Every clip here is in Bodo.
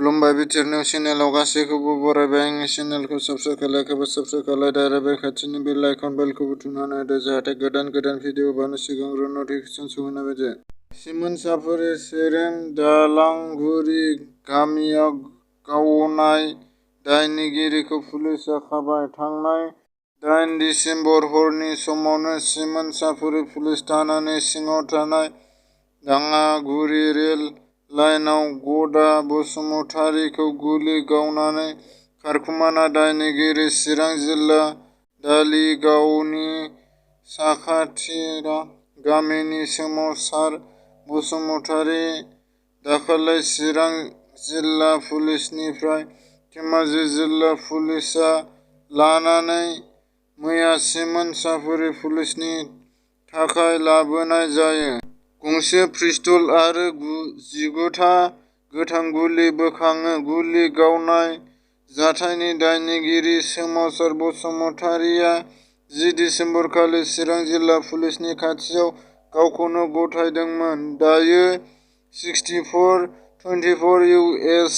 खुलुमबाय बिटिआर निउस चेनेलाव गासैखौबो बरायबाय। आंनि चेनेलखौ साबस्क्राइब खालायाखैबा साबस्क्राइब खालायदो खाथिनि बेल आइकन बेलखौबो थुनानै होदो जाहाथे गोदान फिडिअ हगारनायनि सिगां नटिफिकेसन सौहैनाय बायदि। सिमोनसापुरि सेरें दालांगुरि गामियाव गावनाय दायनिगिरिखौ पुलिसआ खाबाय। थांनाय 8 दिसेम्बर हरनि समावनो सिमोनसापुरि पुलिस थानानि सिङाव थानाय दाङागुरि रेल लाइनआव गदा बसुमतारीखौ गुलि गावनानै खारखोमानाय दायनिगिरि चिरां जिल्ला धालिगावनि साखाथिरा गामिनि सोमावसार बसुमतारी दाखालै चिरां जिल्ला पुलिसनिफ्राय धेमाजि जिल्ला पुलिसआ लानानै मैया सिमोनसापुरि पुलिसनि थाखाय लाबोनाय जायो। गंसे पिस्तल आरो 19था गोथां गुलि बोखाङो। गुलि गावनाय जाथायनि दायनिगिरि सोमावसार बसुमतारीआ 10 दिसेम्बर खालि चिरां जिल्ला पुलिसनि खाथियाव गावखौनो गथायदोंमोन। दायो 6424 US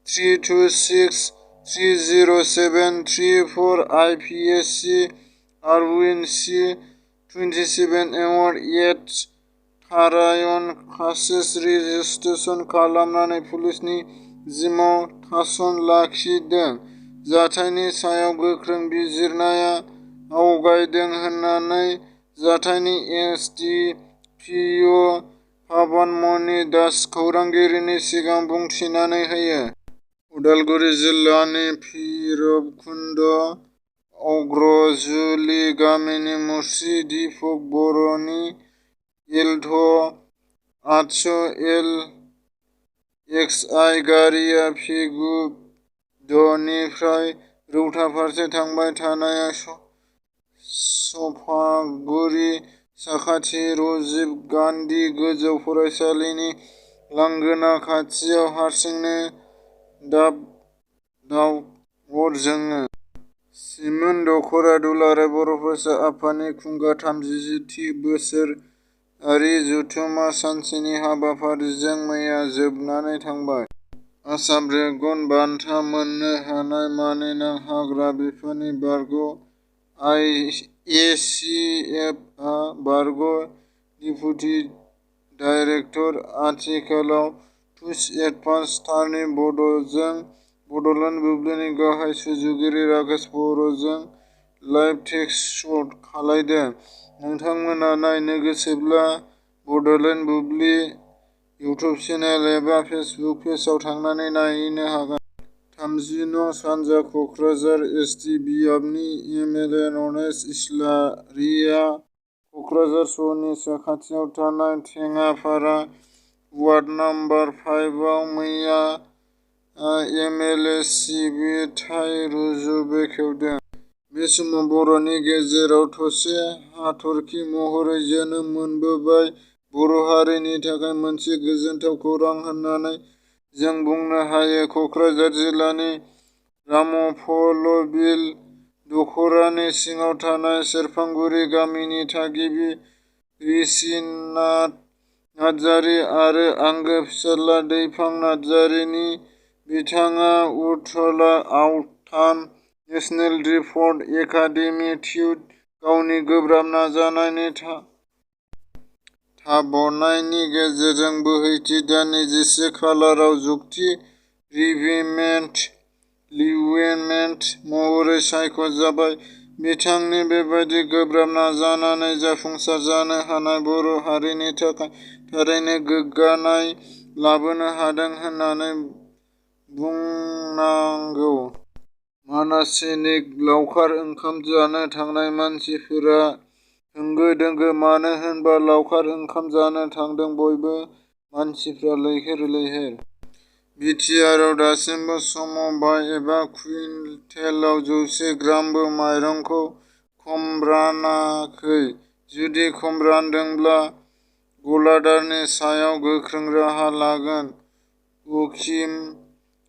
3263073 IPSC आरउइन C27 एवार्ड 8 थारायन कासेस रेजिस्ट्रेसन खालामनानै पुलिसनि जिम्मायाव थासन लाखिदों। जाथायनि सायाव गोख्रों बिजिरनाया आवगायदों होननानै जाथायनि SDPIO पाबनमणि दास खौरांगिरिनि सिगाङाव बुंथिनानै होयो। उदालगुरि जिल्लानि भैरबकुन्द अग्रजुलि गामिनि मुस्रि दिपक बर'नि एल्ट' 800 LXI गारिआ पेगुडनिफ्राय रौता फारसे थांबाय थानायाव सफागुरि साखाथि राजिब गान्धी गोजौ फरायसालिनि लांगोना खाथियाव हारसिंनो दाव जोङो। सिमोन दख'रा दुलाराय बर' फरायसा आफादनि खुंगा 33थि बोसोरारि जथुम्मा सानसेनि हाबाफारिजों मैया जोबनानै थांबाय। आसाम रेबगं बान्था मोननो हानाय मानिनां हाग्रा बिफाननि बारग' ACFआ बारग' डेपुटि डाइरेक्टर आथिखालाव टुइस्ट एडभान्स टार्नि बड'लेण्ड बुब्लिनि गाहाय सुजुगिरि राकेश बर'जों लाइभ टेक्स्ट खालायदों। नोंथांमोना नायनो गोसोब्ला बड'लेण्ड बुब्लि इउटुब चेनेल एबा फेसबुक पेजआव थांनानै नायनो हागोन। 30 नं सानजा क'क्राझार एसटि बियाबनि MLA नरेश इस्लारिआ क'क्राझार सहरनि साखाथियाव थानाय टेङापारा वार्ड नम्बर 5 आव मैया MLA सिबिथाइ रुजु बेखेवदों। बे समाव बर'नि गेजेराव थसे हाथरखि महरै जोनोम मोनबोबाय। बर' हारिनि थाखाय मोनसे गोजोनथाव खौरां होननानै जों बुंनो हायो। क'क्राझार जिल्लानि रामफलबिल दख'रानि सिङाव थानाय सेरफांगुरि गामिनि थागिबि ऋषिनाथ नार्जारि आरो आंगो फिसाज्ला दैफां नार्जारिनि बिथाङा उथला आउटाम नेशनेल रिपर्ट एकाडेमि टिउट गावनि गोब्राब नाजानायनि थाबनायनि गेजेरजों बोहैथि दाननि 11 खालाराव जुक्ति रिभेमेन्ट महरै सायख'जाबाय। बिथांनि बेबादि गोब्राब नाजानानै जाफुंसार जानो हानाया बर' हारिनि थाखाय थारैनो गोग्गानाय लाबोनो हादों होननानै बुंनांगौ। मानास सेनिक लावखार ओंखाम जानो थांनाय मानसिफोरा होंगो दोंगो। मानो होनबा लावखार ओंखाम जानो थांदों बयबो मानसिफ्रा लैहोर लैहोर। बिटिआरआव दासिमबो समबाय एबा कुइन्टेलाव 100 ग्रामबो माइरंखौ खम रानाखै। जुदि खम रानदोंब्ला गलादारनि सायाव गोख्रों राहा लागोन। अखिम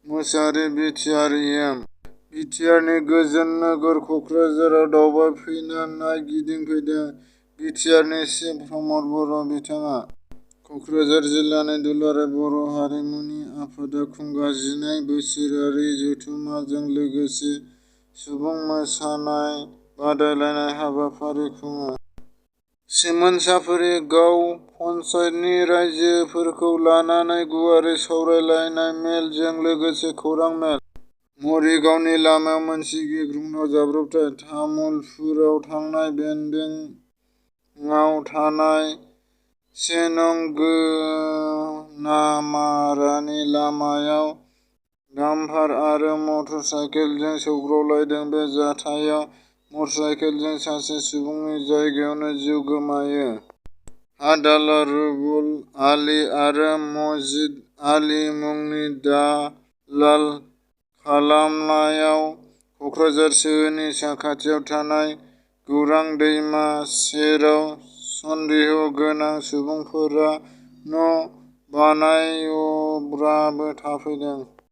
मोसाहारि बिटिआर एम. बिटिआरनि गोजोन नोगोर क'क्राझाराव दावबायफैना नायगिदिंफैदों बिटिआरनि चिफ प्रमद बर'। बिथाङा क'क्राझार जिल्लानि दुलाराय बर' हारिमुनि आफादा खुंगा 12 बोसोरारि जथुम्माजों लोगोसे सुबुं मोसानाय बादायलायनाय हाबाफारि खुङो। सोमोनसाफुरि गाव पन्सायतनि रायजोफोरखौ लानानै गुवारै सावरायलायनाय मेलजों लोगोसे खौरां मेल। मरिगावनि लामायाव मोनसे गिख्रंथाव जाब्रबथाय। तामुलपुराव थांनाय बेन्दोंआव थानाय 1 नं. गोनामारानि लामायाव डाम्पार आरो मटर साइकेलजों सौग्रावलायदों। बे जाथायाव मटरसाइकेलजों सासे सुबुंनि जायगायावनो जिउ गोमायो। हादाला रुबुल आली आरो मजिद आली मुंनि दालाल खालामनायाव क'क्राझार सोहोरनि साखाथियाव थानाय गौरां दैमा सेराव सन्देह' गोनां सुबुंफोरा न' बानायब्लाबो थाफैदों।